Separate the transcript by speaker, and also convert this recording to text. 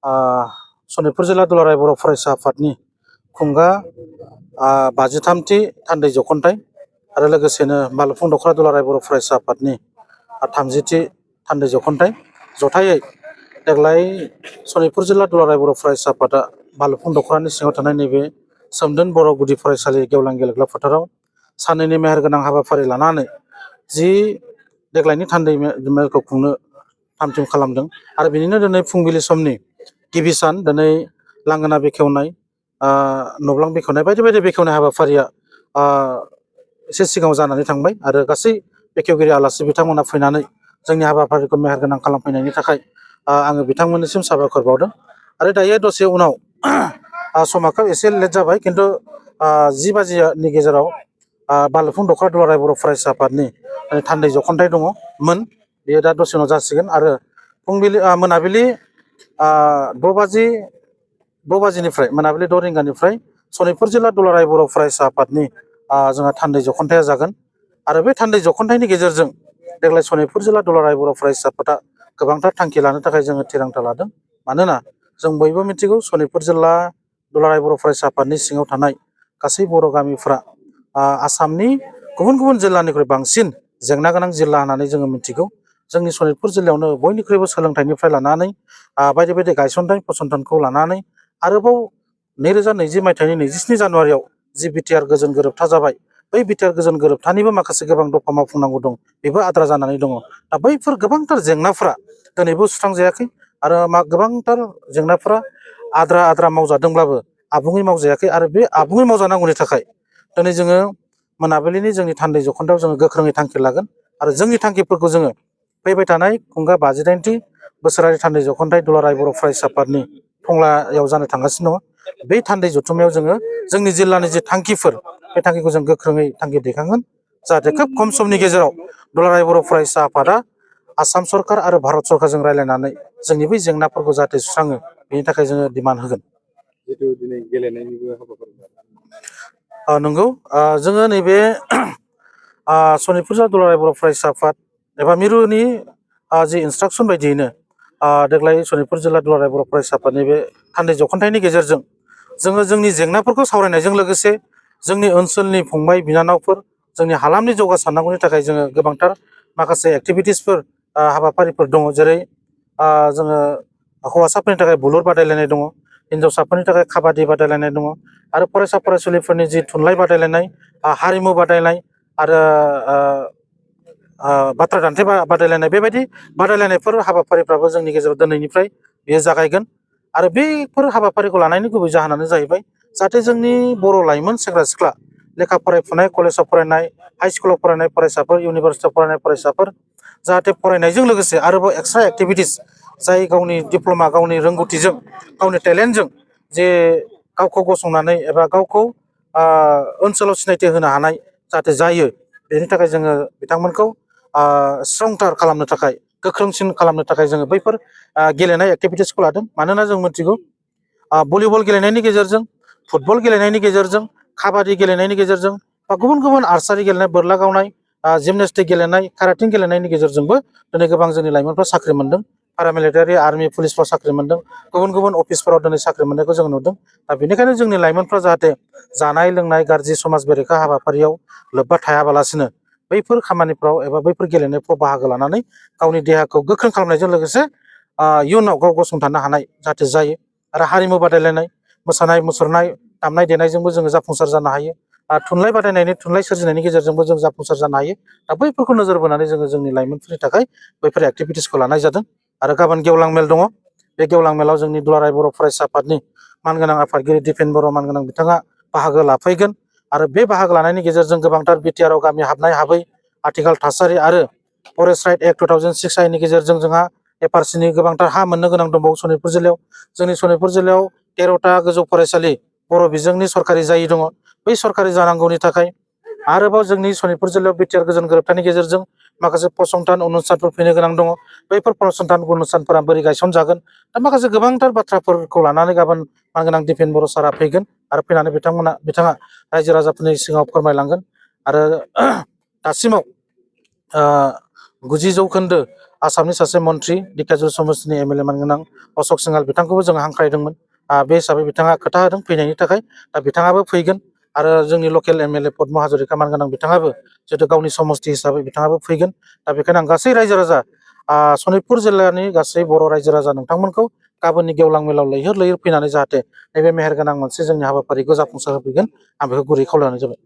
Speaker 1: सनितपुर जिल्ला दुलाराय बर' फरायसा आफादनि खुंगा 53थि थान्दै जख'न्थाइ आरो लोगोसेनो बालुफुं दख'रा दुलाराय बर' फरायसा आफादनि 30थि थान्दै जख'न्थाइ जथायै देग्लाय सनितपुर जिल्ला दुलाराय बर' फरायसा आफादा बालुफुं दख'रानि सिङाव थानाय नैबे सोमदोन बर' गुदि फरायसालि गेवलां गेलेग्रा फोथाराव साननैनि मेहेरगोनां हाबाफारि लानानै जि देग्लायनि थान्दै मेलखौ खुंनो थाम-थिम खालामदों आरो बिनिनो दिनै फुंबिलि समनि गिबि सान दिनै लांगोना बेखेवनाय नब्लां बेखेवनाय बायदि बायदि बेखेवनाय हाबाफारिया एसे सिगाङाव जानानै थांबाय आरो गासै बेखेवगिरि आलासि बिथांमोना फैनानै जोंनि हाबाफारिखौ मेहेरगोनां खालामफैनायनि थाखाय आङो बिथांमोननिसिम साबायखर बावदों आरो दायो दसे उनाव समा खोब एसे लेट जाबाय खिन्थु 10 बाजिनि गेजेराव बालुफुं दख'रा दुलाराय बर' फरायसा आफादनि थान्दै जख'न्थाइ दङमोन बेयो दा दसे उनाव जासिगोन आरो फुंबिलि मोनाबिलि 6 बाजिनिफ्राय मोनाबिलि 6 रिंगानिफ्राय सनितपुर जिल्ला दुलाराय बर' फरायसा आफादनि जोंहा थान्दै जख'न्थाइया जागोन आरो बे थान्दै जख'न्थाइनि गेजेरजों देग्लाय सनितपुर जिल्ला दुलाराय बर' फरायसा आफादा गोबांथार थांखि लानो थाखाय जोङो थिरांथा लादों मानोना जों बयबो मिथिगौ सनितपुर जिल्ला दुलाराय बर' फरायसा आफादनि सिङाव थानाय गासै बर' गामिफ्रा आसामनि गुबुन गुबुन जिल्लानिख्रुइ बांसिन जेंना गोनां जिल्ला होननानै जोङो मिथिगौ जोंनि सनितपुर जिल्लायावनो बयनिख्रुइबो सोलोंथाइनिफ्राय लानानै बायदि बायदि गायसनथाइ फसंथानखौ लानानै आरोबाव 2020 मायथाइनि 27 जानुवारियाव जि बिटिआर गोजोन गोरोबथा जाबाय बै बिटिआर गोजोन गोरोबथानिबो माखासे गोबां दफा मावफुंनांगौ दं बेबो आद्रा जानानै दङ दा बैफोर गोबांथार जेंनाफ्रा दिनैबो सुस्रांजायाखै आरो गोबांथार जेंनाफ्रा आद्रा मावजादोंब्लाबो आबुङै मावजायाखै आरो बे आबुङै मावजानांगौनि थाखाय दिनै जोङो मोनाबिलिनि जोंनि थान्दै जख'न्थायाव जोङो गोख्रोङै थांखि लागोन आरो जोंनि थांखिफोरखौ जोङो फैबाय थानाय खुंगा 58थि बोसोरारि थान्दै जख'न्थाइ दुलाराय बर' फरायसा आफादनि टंलायाव जानो थांगासिनो दङ बे थान्दै जथुम्मायाव जोङो जोंनि जिल्लानि जे थांखिफोर बे थांखिखौ जों गोख्रोङै थांखि दैखांगोन जाहाथे खोब खम समनि गेजेराव दुलाराय बर' फरायसा आफादा आसाम सरकार आरो भारत सरकारजों रायज्लायनानै जोंनि बै जेंनाफोरखौ जाहाथे सुस्राङो बेनि थाखाय जोङो डिमान्ड होगोन।
Speaker 2: जितु दिनै गेलेनायनिबो हाबाफारि
Speaker 1: नंगौ जोङो नैबे सनितपुर जिल्ला दुलाराय बर' फरायसा आफाद एबा मिरुनि जि इन्सट्राक्सन बायदियैनो देग्लाय सनितपुर जिल्ला दुलाराय बर' फरायसा आफादनि बे थान्दै जख'न्थाइनि गेजेरजों जोङो जोंनि जेंनाफोरखौ सावरायनायजों लोगोसे जोंनि ओनसोलनि फंबाय बिनानावफोर जोंनि हालामनि जौगासारनांगौनि थाखाय जोङो गोबांथार माखासे एक्टिभिटिसफोर हाबाफारिफोर दङ जेरै जोङो हौवासाफोरनि थाखाय बुलुर बादायलायनाय दङ हिन्जावसाफोरनि थाखाय काबादि बादायलायनाय दङ आरो फरायसा फरायसुलिफोरनि जि थुनलाइ बादायलायनाय हारिमु बादायनाय आरो बाथ्रा दान्थे बादायलायनाय बेबायदि बादायलायनायफोर हाबाफारिफ्राबो जोंनि गेजेराव दिनैनिफ्राय बेयो जागायगोन आरो बेफोर हाबाफारिखौ लानायनि गुबै जाहोनानो जाहैबाय जाहाथे जोंनि बर' लाइमोन सेंग्रा सिख्ला लेखा फरायफुनाय कलेजाव फरायनाय हाइ स्कुलाव फरायनाय फरायसाफोर इउनिभारसिटियाव फरायनाय फरायसाफोर जाहाथे फरायनायजों लोगोसे आरोबाव एक्सट्रा एक्टिभिटिस जाय गावनि डिप्ल'मा गावनि रोंगौथिजों गावनि टेलेन्टजों जे गावखौ गसंनानै एबा गावखौ ओनसोलाव सिनायथि होनो हानाय जाहाथे जायो बेनि थाखाय जोङो बिथांमोनखौ स्ट्रंथार खालामनो थाखाय गोख्रोंसिन खालामनो थाखाय जोङो बैफोर गेलेनाय एक्टिभिटिसखौ लादों मानोना जों मिथिगौ भलिबल गेलेनायनि गेजेरजों फुटबल गेलेनायनि गेजेरजों काबादि गेलेनायनि गेजेरजों बा गुबुन गुबुन आर्सारि गेलेनाय बोरला गावनाय जिमनेस्टिक गेलेनाय काराटिं गेलेनायनि गेजेरजोंबो दिनै गोबां जोंनि लाइमोनफ्रा साख्रि मोन्दों पारामिलिटारि आर्मि पुलिसफ्राव साख्रि मोन्दों गुबुन गुबुन अफिसफोराव दिनै साख्रि मोननायखौ जों नुदों दा बेनिखायनो जोंनि लाइमोनफ्रा जाहाथे जानाय लोंनाय गाज्रि समाज बेरेखा हाबाफारियाव लोब्बा थायाबालासिनो बैफोर खामानिफ्राव एबा बैफोर गेलेनायफ्राव बाहागो लानानै गावनि देहाखौ गोख्रों खालामनायजों लोगोसे इयुनाव गाव गसंथानो हानाय जाहाथे जायो आरो हारिमु बादायलायनाय मोसानाय मुसुरनाय दामनाय देनायजोंबो जोङो जाफुंसार जानो हायो थुनलाइ बादायनायनि थुनलाइ सोरजिनायनि गेजेरजोंबो जों जाफुंसार जानो हायो दा बैफोरखौ नोजोर बोनानै जोङो जोंनि लाइमोनफोरनि थाखाय बैफोर एक्टिभिटिसखौ लानाय जादों आरो गाबोन गेवलां मेल दङ बे गेवलां मेलाव जोंनि दुलाराय बर' फरायसा आफादनि मानगोनां आफादगिरि दिपेन बर' मानगोनां बिथाङा बाहागो लाफैगोन आरो बे बाहागो लानायनि गेजेरजों गोबांथार बिटिआरआव गामि हाबनाय हाबै आथिखाल थासारि आरो फरेस्ट राइट एक्ट 2006 आइनि गेजेरजों जोंहा एफआरसिनि गोबांथार हा मोननो गोनां दंबावो सनितपुर जिल्लायाव जोंनि सनितपुर जिल्लायाव 13टा गोजौ फरायसालि बर' बिजोंनि सरकारि जायै दङ बै सरकारि जानांगौनि थाखाय आरोबाव जोंनि सनितपुर जिल्लायाव बिटिआर गोजोन गोरोबथानि गेजेरजों माखासे फसंथान अनुस्थानफोर फैनो गोनां दङ बैफोर फसंथान अनुस्थानफोरा बोरै गायसनजागोन दा माखासे गोबांथार बाथ्राफोरखौ लानानै गाबोन मानगोनां दिपेन बर' सारा फैगोन आरो फैनानै बिथाङा रायजो राजाफोरनि सिगाङाव फोरमायलांगोन आरो दासिमाव 90% आसामनि सासे मन्त्रि दिखाजु समस्तिनि एमएलए मानगोनां अशोक सिंहाल बिथांखौबो जोङो हांख्रायदोंमोन बे हिसाबै बिथाङा खोथा होदों फैनायनि थाखाय दा बिथाङाबो फैगोन आरो जोंनि लकेल एमएलए पद्म हाजरिका मानगोनां बिथाङाबो जिहेतु गावनि समस्ति हिसाबै बिथाङाबो फैगोन दा बेखायनो आं गासै रायजो राजा सनितपुर जिल्लानि गासै बर' रायजो राजा नोंथांमोनखौ गाबोननि गेवलां मेलाव लैहोर लैहोर फैनानै जाहाथे नैबे मेहेरगोनां मोनसे जोंनि हाबाफारिखौ जाफुंसार होफैगोन आं बेखौ गुरै खावलायनाय जाबाय।